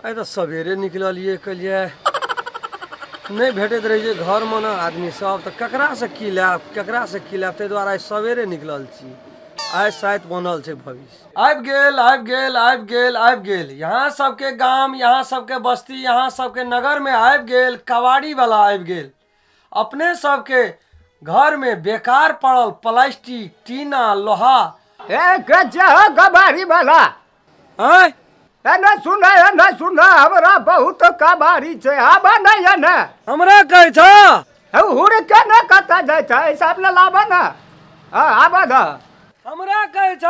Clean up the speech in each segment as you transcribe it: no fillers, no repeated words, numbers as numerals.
आइ तऽ सवेरे निकललियै, कहलियै नहि भेटैत रहै छै घरमे ने आदमी सब, तऽ ककरासँ की लायब, ककरासँ की लायब, ताहि दुआरे आइ सवेरे निकलल छी। आइ शायद बनल छै भविष्य। आबि गेल, आबि गेल, आबि गेल, आबि गेल। यहाँ सबके गाम, यहाँ सबके बस्ती, यहाँ सबके नगरमे आबि गेल कबाड़ी वाला आबि गेल। अपने सबके घरमे बेकार पड़ल प्लास्टिक, टीना, लोहा। ए गज्जा हो कबाड़ी वाला। आँय? ए न सुन, ए न सुन, हमरा बहुत कबाड़ी छै, आबा नहीं है ने। हमरा कहै छ? हे हुड़ के न कतऽ जाइ छै, हिसाब न लाबा न। हाँ आबा न। हमरा कहै छ?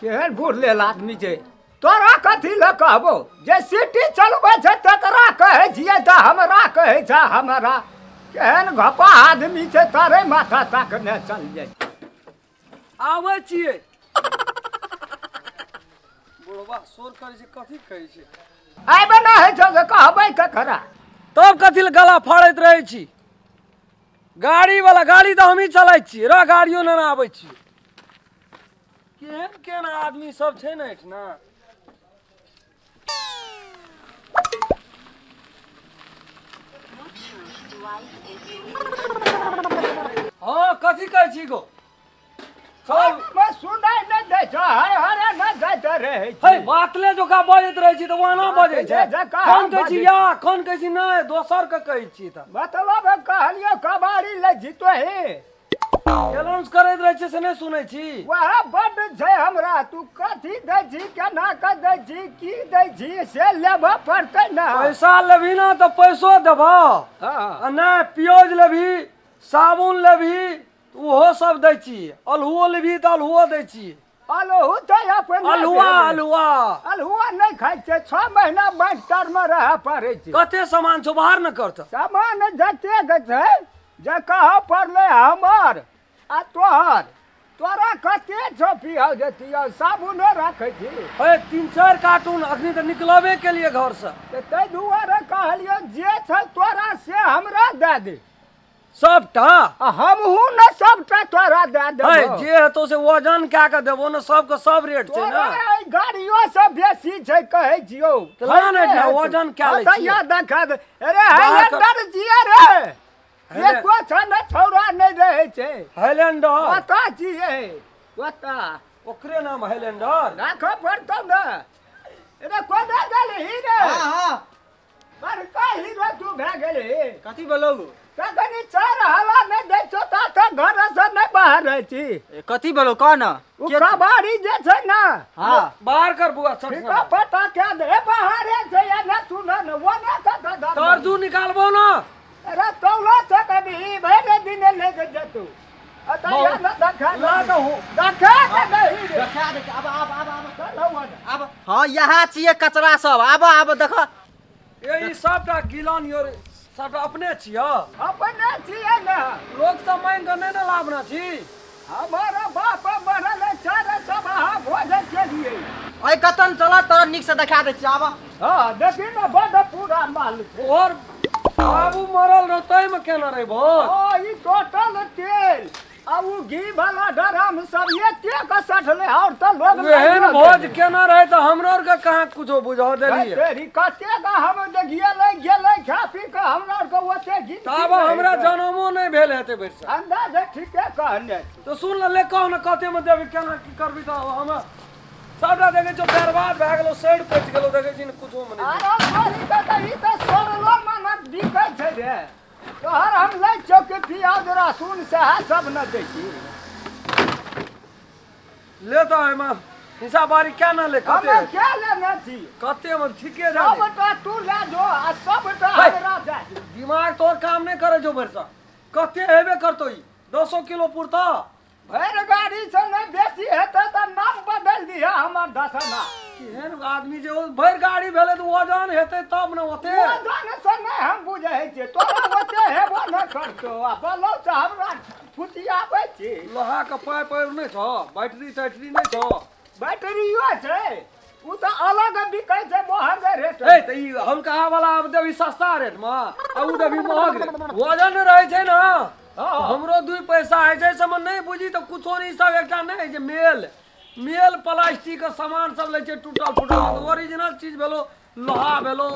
केहन बूढ़ लेल आदमी छै। तोरा कथी लए कहबो, जे सिटी चलबै छै तकरा कहै छियै तऽ हमरा कहै छै। हमरा केहन घपा आदमी छै, तारे माथा ताकने चल जाइ। आबै छियै। बुढ़वा शोर करै छै, कथी कहै छै? आबे ना होइ छौ से कहबै ककरा? तब कथी लए गला फाड़ैत रहै छी? गाड़ी वाला गाड़ी तऽ हमही चलाइ छियै रह, गाड़ियो नेने आबै छियै। केहन केहन आदमी सब छै ने एहिठिना। हँ, कथी कहै छी गो? चल। सुनाइ नहि दै छौ, हर हर नहि जाइत रहै हे बातले जोका बजैत रहै छी तऽ ओना बजै छै। कोन कहै छी या कोन कहै छी? नहि, दोसर के कहै छी तऽ मतलब कहलियौ कबाड़ी लै छी तोही। एनाउंस करैत रहै छियै से नहि सुनै छी? वएह बड्ड छै हमरा। तू कथी दै छी, केना कऽ दै छी, की दै छी, से लेबऽ पड़तै ने। पैसा लेबही ने तऽ पैसो देबह। हँ। आ नहि प्याज लेबही, साबुन लेबही, तऽ ओहो सब दै छी। अल्हुओ लेबही तऽ अल्हुओ दै छी। अल्हू तऽ अपने अल्हुआ। भेलै। अल्हुआ। अल्हुआ नहि खाइ छै, 6 महीना बाँटि तरमे रहऽ पड़ै छै। कते सामान छौ, बाहर ने करतऽ। सामान जतेक छै जे कहऽ पड़लै हमर आ तोहर। तोरा कते छौ पियाउ जतियौ? साबुनो राखै छी? हे, तीन चारि कार्टून। अखनी तऽ निकलबे केलिए घरसँ। तऽ ताहि दुआरे कहलियौ, जे छै तोरा से हमरा दए दे। सबटा। आ हमहूँ ने सबटा तोरा दए है देबौ। जे हेतौ से वजन कए कऽ देबो ने, सबके सब रेट छै ने। तोरा एहि गाड़ियो से बेसी छै, कहै छियौ। तऽ ला ने एकटा, वजन कए लै तऽ छियै। या देखा दे। अरे बाहर हाइलैंडर जिया रे। हाइलैंडर। एको छन छौड़ा नहि रहै छै। हाइलैंडर। ओतऽ छियै ओतऽ। ओकरे नाम हाइलैंडर। राखऽ पड़तौ ने। अरे कोना गेलही रे? हाँ। बड़का हीरो तू भए गेलही। कथी बोलौ? तखनी चार हला नहि दै छौ ता तऽ घर से नहि बाहर रहै छी। ए, कथी बोलौ, कह न। ओ कबाड़ी जे छै ने। हाँ। बाहर कर बुआ, चट। ठीका पता कए दे बाहरे छै। या न सुन ने, वो ने कतऽ धर। तर्जू निकालबो ने। अरे तौला छै कभी भरि दिन ले के जेतौ। अतः या न देखा। ला तऽ हो। देखा के दही रे। देखा दे। आब आब आब आब। चल हौ ने। आब। हाँ, यहाँ छियै कचरा सब। आब आब देख। ए, ई सबटा गिलन your सबटा अपने छिय? अपने छियै ने। लोक सब मांगि कऽ नहि ने लाबना छी। हमारा बाप मरल चार सब अहाँ भोजन के लिए। अइ कतन चल, तोरा नीक से देखा दै छियै, आब। हाँ, देखी ने, बड पूरा माल छै। और बाबू मरल रहौ ताहिमे केना रहै भोज? ओ ई टोटल तेल आ उ घी वाला ड्रम सब एतेक सठलै और तऽ लोग एहन भोज केना रहै तऽ हमरो आरके कहाँ कुछो बुझा देलियै। तेरी कतेक हम गेलै गेलै खा पी कऽ हमरा आरके ओते गिनती ताब नहि हमरा छै। जनमो नहि भेल हेतै भरिसँ। अंदाजे ठीके कहने छी। तऽ सुन ले, ले कह ने, कतेमे देबी, केना की करबी? तऽ हमरा सबटा देखै छौ, बर्बाद भए गेलौ, सड़ि पचि गेलौ, देखै छी ने, कुछोमे नहि छै। आरो तोरी के तऽ ई तऽ सोड़लो मनक बिकै छै रे। तोहर हम लै छियौ कि पियाज लहसुन सएह सब ने दै छी। ले तऽ एहिमे हिसाब बारी क्या ना ले। कते? हमे क्या लेने छी? कते मे ठीके जा दे। सबटा तू ले जो आ सबटा है। हमरा दए दे। दिमाग तोहर काम नहि करै छौ भरिसँ। कते हेबे करतौ ई? 10 किलो पुरतौ? भरि गाड़ी से नहि बेसी हेतै तऽ नाम बदलि दिहऽ हमर दसना। केहन आदमी जे ओ भरि गाड़ी भेलै तऽ वजन हेतै तब ने ओते। वजन से नहि हम बुझै छियै, तोरा ओते हेबो नहि करतौ आ बोलौ से हमरा फुसियाबै छी। लोहा के पाइप आर नहि छौ? बैटरी तैटरी नहि छौ? बैटरियो छै, ओ तऽ अलग बिकै छै महग रेट। ए, तऽ ई हल्का वाला आब देबही सस्ता रेट मे आ उ देबही महग रेट। वजन रहै छै ने, हमरो दुई पैसा होइ छै। सबमे नहि बुझी तऽ कुछो नहि। सब एकटा नहि होइ छै, मेल मेल प्लास्टिक के सामान सब लै छै टूटल फूटल। ओरिजिनल चीज भेलो लोहा भेलो,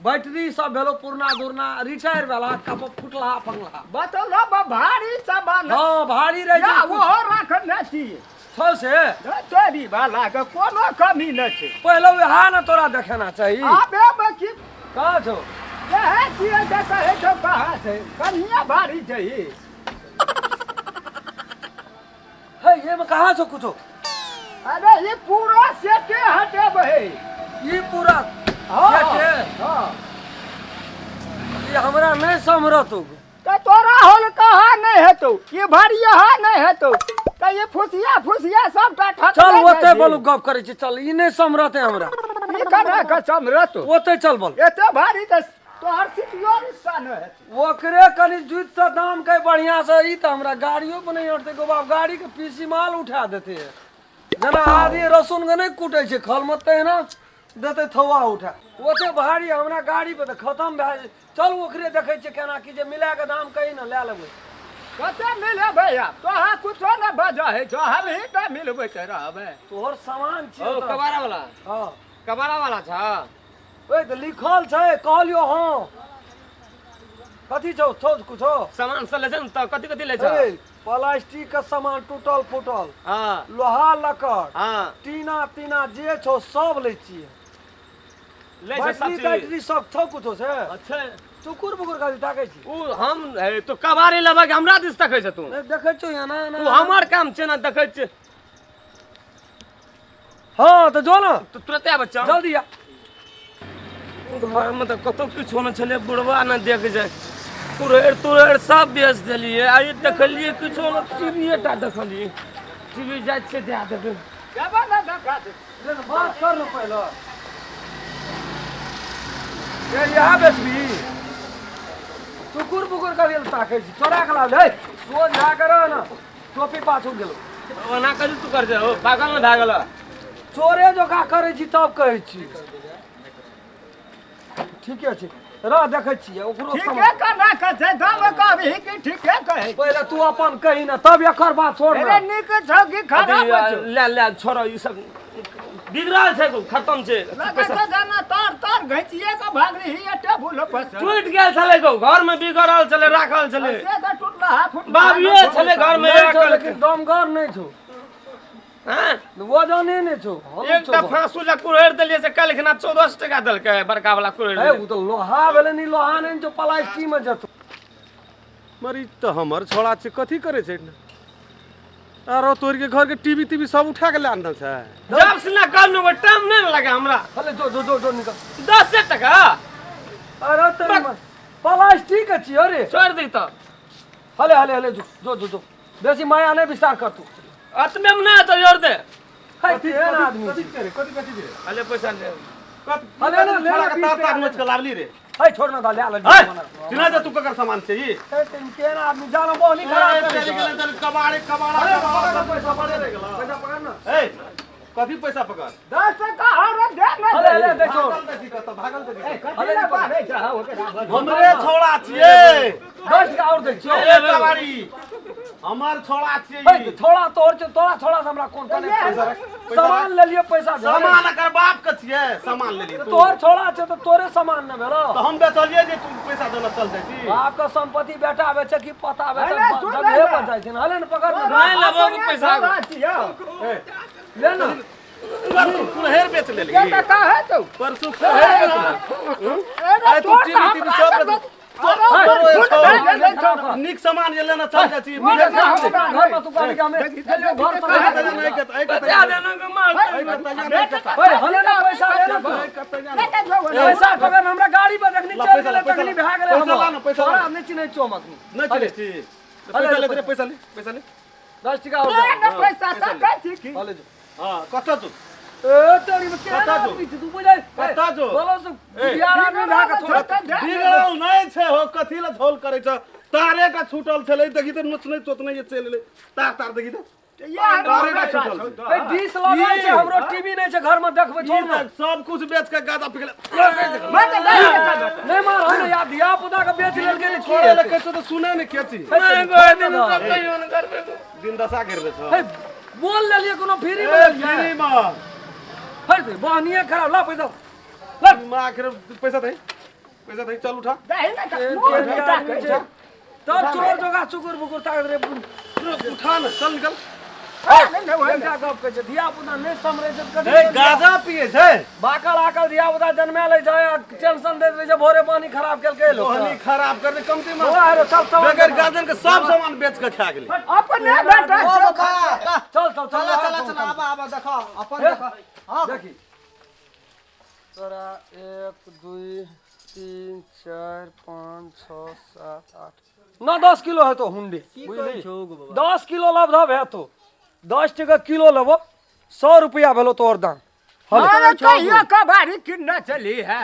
बैटरी सब भेलो, पुरना दुरना रिटायर वाला कप फुटला फंगला। मतलब भारी सामान। हाँ, भारी रहे। या ओहो रखने छी। छौ से। चोरी वाला के कोनो कमी नहि छै। पहिले वएह ने तोरा देखेना चाही। आबे मे की? कहाँ छौ? इएह छियै जे कहै छौ कहाँ छै, कनिए भारी छै ई। हे, ये में कहाँ छौ कुछो? अरे ई पूरा सेटे हटेबै। ई पूरा? हाँ। सेटे? हाँ। ई हमरा नहि समरत। तऽ तोरा होल कहाँ नहि हेतौ, ई भरिया नहि हेतौ, तऽ ई फुसिया फुसिया सबटा ठकले। चल जाइ ओते छै। बोलू, गप करै छी, चल, ई नहि समरते हमरा। ई केना कऽ समरतौ? ओते चल बोल। एते भारी तऽ तोहर सिटियो रिक्शा नहि हेतौ। ओकरे कनि जुति से दाम के बढ़िया से। ई तऽ हमरा गाड़ियो पर नहीं अटतै गो बाप, गाड़ी के पीसी माल उठा देते। जेना आदमी रसुन के नहि कुटै छै खल मे, तहिना देतै थौआ उठा। ओते भारी हमरा गाड़ी पर तऽ खतम भए जेतै। चल, ओकरे देखै छियै केना की जे मिला के दाम कही ने, लए लेबै। कते मिलेबै आब? तोहा कुछो नहि बजै है छौ, हमही टा मिलबैत रहबै। तोहर सामान छियै। ओ कबाड़ा वाला? हँ। कबाड़ा वाला छ? ओए तऽ लिखल छै, कहलियौ। हँ, कथी छौ? छौ कुछो? सामान सब ले छै ने, तऽ कथी कथी ले छ? ए, प्लास्टिक के सामान टूटल फूटल, लोहा लकड़, टीना तीना जे छौ सब लै छियै। ले छै सब बैटरी चीज। तैटरी सब छौ कुछो से? अच्छा। चुकुर बुकुर खाली ताकै छी। उ हम हे, तो कबाड़ी लेबै के हमरा दिस तकै छ तू? नहि देखै छियौ एना एना। उ हमर काम छै ने, देखै छियै। हँ, तऽ जो ने। तऽ तुरते आबै छौ। जल्दी आ। घरमे तऽ कतौ किछो नहि छलै, बुढ़वा ने देख जाय। कुरैर तुरैर सब बेच देलियै। आइ देखलियै किछो नहि, टीवीए टा देखलियै। टीवी जाइ छियै दए देबै। देबै ने, देखा दे। ले ने, बात कर ने पहिले। ये यहाँ बेचबी? चुकुर बुकुर करी ताकै छी, चोरा के लाब ले। रोज जा कर ने टोपी पाछू गेलो। ओना कथी तू कर हो, पागल ने भए गेल? चोरे जोका करै छी तब कहै छी। ठीके छै, रह, देखै छियै ओकरो। ठीके सामान। केना के छै? दाम कहबही कि ठीके कहै? पहिले तू अपन कही ने, तब एकर बात छोड़ अरे ने। नीक छौ कि खराब छौ? ले ले, छोड़, ई सब बिगड़ल छै, खत्म छै। लगै छौ जेना तार तार घैचिए के भागली ही टेबुल पर से। टूटि गेल छलै गो, घर मे बिगड़ल छलै, राखल छलै। से तऽ टूटला फुटला। बाबिये छलै घर मे। नहि छौ, राखल। लेकिन दमगर नहि छौ। हँ? वजने नहि छौ, हल्लुक छौ एकटा बहुत। फांसू लए कुरहड़ि देलियै से काल्हि 1400 टका देलकै, बड़का वाला कुरहड़ि। हे, ओ तऽ लोहा भेलै नि, लोहा नहि छौ, प्लास्टिक मे जेतौ। मरी, तऽ हमर छोड़ा छै, कथी करै छै? आरो तोड़ के घर के टीवी तीवी सब उठा के ले आनल छै। जब से ना कहलहुँ, टाइम नहि ने लगे हमरा। हले, जो जो जो जो, निकल। 10 टका। अरे तेरी प्लास्टिक के छियै रे। छोड़ि दी तऽ। हले हले हले, जो जो जो जो, बेसी माया नहि विस्तार कर तू। अतबे मे नहि तऽ जोड़ दे। है, केहन आदमी कथी छी? छै रे? कथी कथी छै? हले, पैसा ले। कथी हले ने, ले छोड़ा ने, के तार 20 तार टका। नोच के लावली रे। है, छोड़ ना, ले ले। है चिन्ह जा तू, ककर सामान छै ई? है, तेरी केहन आदमी जानो, बोली खराब ए, करै चलि छै। गेलै तनी कबाड़े कबाड़ा। अरे, कबाड़ा पकड़ ना पैसा, कबाड़े रहि गेल। पैसा पकड़ ना। ए, कथी पैसा पकड़? 10 टका आरो दे ने। हले हले, दे, छोड़। भागल देखी कतऽ भागल देखी। ए, कथी लए बाजै छह ओकरा? हमरे छोड़ा छियै। 10 टका और दै छियौ। ए कबाड़ी, हमर छोड़ा छियै है, ई। थोड़ा तोर छै, तोरा छोड़ा से हमरा कोन कनेक्ट? पैसा रख, पैसा सामान रख। ले लियो, पैसा दे। सामान एकर बाप के छियै, सामान लेली तू? तोहर छोड़ा छै तऽ तोरे सामान ने भेलो। तऽ हम बेचलियै जे तू पैसा देला चल जाइ छी? बाप के संपत्ति बेटा बेचे कि पता बेचे, अरे, सुन जगहे ले। पर जाइ छै ने। हले ने, पकड़ ने। नहि लेबो पैसा। छोड़ा छियौ। ए, ले ने। परसू कुल्हेर बेच लेली। के टका हेतौ? परसू कुल्हेर बेच लेली। अरे, अरे, तू तोर टीवी तऽ तीवी हमरा सब तऽ- बेच- अरे, तोरो तोर छौ। भए गेलै छौ। नीक सामान जे लेने चल जाइ छी। अरे, हमरा घर में तू कहली कि हमे चलियो घर पर। ऐ कतऽ जाना, ऐ कतऽ- ऐ कतऽ दे जाना, देना के माल। ऐ कतऽ जाना, ऐ कतऽ- ओए, हले ना, पैसा ले ना तू। ऐ कतऽ जाना। लेके जो ओने। पैसा पकड़, हमरा गाड़ी पर जखनी ला, चल पैसा ला, गेलै पैसा तखनी ला। भए गेलै। पैसा ला हमर ना, पैसा ला। तोरा हम नहि चिन्है छियौ हम अखनी। नहि चिन्है छी? पैसा ले रे, पैसा ले, पैसा ले। 10 टका और दे दे। ने पैसा, तकै छी की? हले जो। हाँ, कतऽ छौ? ए तेरी में केहन कतऽ जो? आदमी छी तू, बुझै? कतऽ जो? बोलो से बिहार आदमी भए के थोड़ा तऽ दे ने। बिगड़ल नहि छै हो, कथी लए झोल करै छ? तारे का छूटल छलै, देखी तऽ, नोचने तोचने जे चलि एलै तार तार, देखी तऽ। इएह तारे का पैसा छूटल छौ छै। तऽ। ए, डिश लगल छै, ई। हमरो टीवी नहि छै घर में, देखबै, ई छोड़ ना। तऽ सब कुछ बेच के गादा पिघल। मत दे ने चल। नहि मार, हम या धिया पुता के बेच लेलकै ने, की छोड़े लए हेतै? कहै छौ तऽ सुनै ने के छी। नहि गो, दिन सब कहियो ने करबै। दिन दशा गिरबै छौ। हे, बोल लेलियै कोनो फ्री में ए, लेलियै? फ्री मे। हट दे, बहनिये खराब, ला पैसा। लट। माँ के पैसा दही, पैसा दही, चल उठा। दही ने तऽ केहन मुँह केहन नहि आदमी ताकै छै छै। तब चोर जोगा चुकुर बुकुर ताकत रे। उठा ने, चल निकल। नहि, नहि, ओहि एकटा गप कहै छै, धिया पुता नहि समरै छै तऽ कथी ए के गाजा पिए छै। बाकल आकल धिया पुता जन्मा लै छै आ टेंशन दैत रहै छै, भोरे पानी खराब केलकै लोक। तोहनी खराब करने कमती में बौआ हेरो, चल सामान बगैर देखा। गाजन के सब सामान बेच के खा गेली। अपने बेटा ओ छै। बाबा, चल चल चल, चला चला चला, आबा आबा, देखो अपन हे। देखो। हाँ। देखी तोरा 1 2 3 4 5 6 7 8 9 10 किलो हेतो हुंडी, बुझली? 10 किलो लगभग हेतो, 10 टका किलो लेबो, 100 रुपया भेलो तोहर दाम। हले। अरे कहियो कबाड़ी किनने चली है?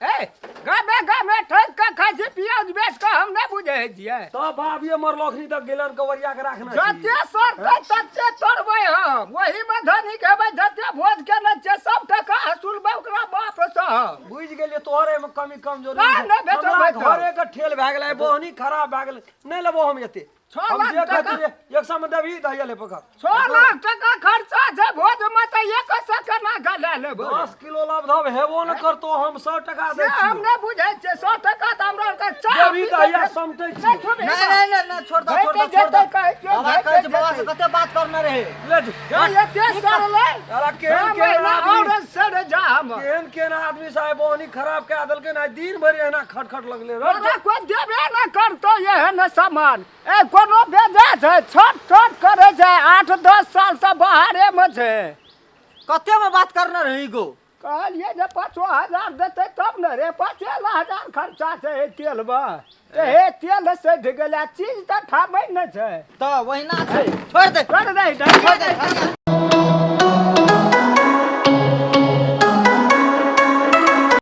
ए गामे गामे ठोक के खाइ छी, पियाज बेच के हम नहि बुझै छियै। तब बाबिये मरलो अखनी तक गेलन कवरिया के राखना छी। जते सरतै तते तोड़बै हम, ओहीमे धनिक हेबै। जते भोज केने छियै सब टका हसूलबै ओकरा बाप सँ हम। बुझि गेलियै तोहर एहिमे कमी कमजोरी। नहि, नहि बेचबै हमरा तऽ। घरे के ठेल भए गेलै, बहनी खराब भए गेलै, नहि लेबो हम एते। 6 हम लाख जे टका। कहै छियै, एक सए मे देबही तऽ हैया ले पकड़। 6 लाख टका खर्चा छै भोजमे तऽ एक सए केना गला लेबै? 10 किलो लगभग हेबो न करतो, हम 100 टका से दै हम छियौ। नहि बुझै छियै, 100 टका तऽ हमरा आरके चाह देबही तऽ हैया समटै नहि छियौ। छुबही। नहीं नहीं नहीं नहीं, छोड़ दो छोड़ दो भेटै छोड़ दो। जेतै कहै छियौ, बाबा भेटै कहै छै बाबा से जेतै। कते बात करने रहे। ले जो। जे एते सड़लै, अरे केहन छह केहन महीना आदमी, आओर सड़ जा हम। केहन केहन आदमी साहेब बहनी खराब कए देलकै ने, आइ दिन भरि एना खटखट लगले रह। तोरा कोइ देबे नहि करतौ एहन सामान। ए कोनो बेजा छै, छोट छोट करै छै, 8 10 सालसँ बाहरेमे छै। कते में बात करने रही गो? कहलियै जे 5,000 देतै तब ने रे। 5,000 खर्चा छै हे तेलमे, तऽ हे तेल सठि गेलै आ चीज तऽ ठामै नहि छै। तऽ वहिना छै, छोड़ दे। छोड़ दे। छोड़ दे, छोड़ दे।